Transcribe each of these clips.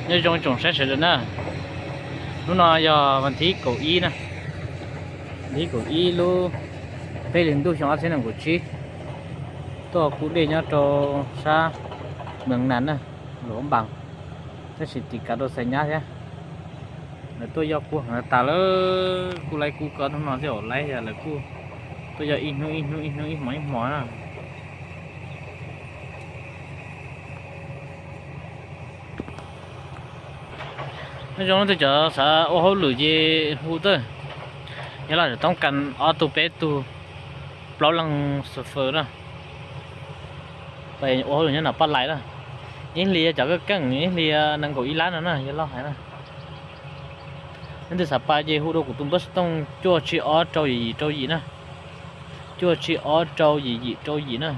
Nyob zoo tsoom saib sawv daws na, hnub no yog vas thib kaum ib na, vas thib kaum ib lub peb hlis ntuj xyoo ob txhiab nees nkaum tsib. Tuaj kub dej nyob rau sab Mees Nas na, Luam Npas, tab sis tim kav rau Xais Nyab thiab. Lawv tuaj yoj kub heev tas lawm, kuj laib kub koj hnub no thiab, lawv kuj tuaj yoj ib hnub ib hnub ib hnub ib hmos ib hmos na. Nyob zoo leej twg cov xav ua hauj lwm ces hu tawm, yog los toob kas ob tug peb tug plaub leeg xav fawm na, ua hauj lwm nyob no paj lais na. Ib hlis cov keej keej ib hlis nees nkaum ib lab no na, yog loj heev na. Leej twg xav pab ces hu rau kuv tus npawb xov tooj cuaj tsib ob rau yim yim rau yim na, cuaj tsib ob rau yim yim rau yim na.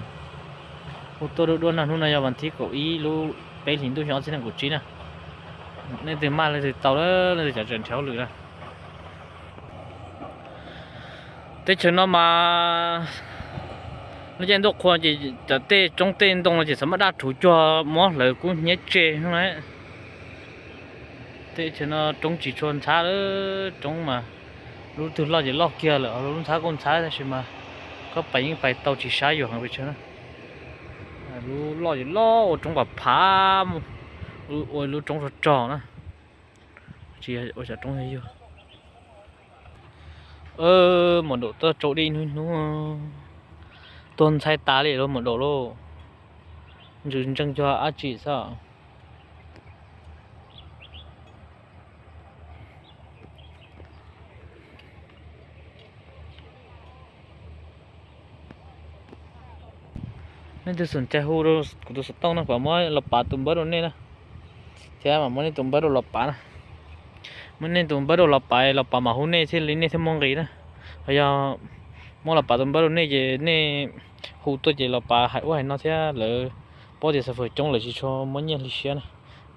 Hu tuaj dua dua no, hnub no yog vas thib kaum ib lub peb hlis ntuj xyoo ob txhiab nees nkaum tsib na. Leej twg maj leej twg tau, leej twg cov tseem nrhiav hauj lwm na. Teb chaws no mas lub caij ntuj qhua ces cov tej roob tej ntoo no ces txawm muaj daj rhuv cuag mob hlawv kub hnyiab tseg na. Teb chaws no roob tsis tshua ntxhab, roob mas lub twg loj ces loj kiag lawm, lub ntxhab kuj ntxhab tab sis mas koj pais yeej pais tau tsis sab yuav heev pes tsawg na. Lub loj ces loj ua roob pam phav, ua lub roob rog rog na, tsis ua xyov roob yog yug. Maum daum tuaj tsau dej hnub hnub, tuag ntxhais tas li lauj maum daum lauj. Ntsws ntseeg cuag dab tsi xwb. Nej twg xom cai hu rau kuv tus xov tooj no kom muab los pav tus npawb rau nej na, thiab mam muab nej tus npawb rau los pav na. Muab nej tus npawb rau los pav, los pav mam hu nej thiaj li nej thiaj muaj nqis na. Ho yog muab los pav tus npawb rau nej ces nej hu tuaj ces los pav hais ub hais no thiab lawv paub tias xav fawm coob lawv tsis tshua muab nyiaj hli siab na.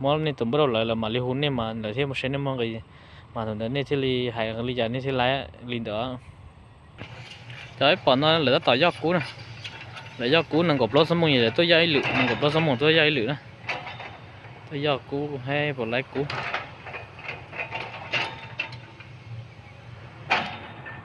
Muab nej tus npawb rau lawv, lawv mam li hu nej mas lawv thiaj muaj siab nej muaj nqis, mas thaum ntawd nej thiaj li hais li cas nej thiaj li li ntawd. Cov ib pom no lawv tab tom yoj kub na, lawv yoj kub nees nkaum plaub xuab moos es lawv tuaj yoj ib lwm, nees nkaum plaub xuab moos tuaj yoj ib lwm na. Tuaj yoj kub thiab puas laib kub.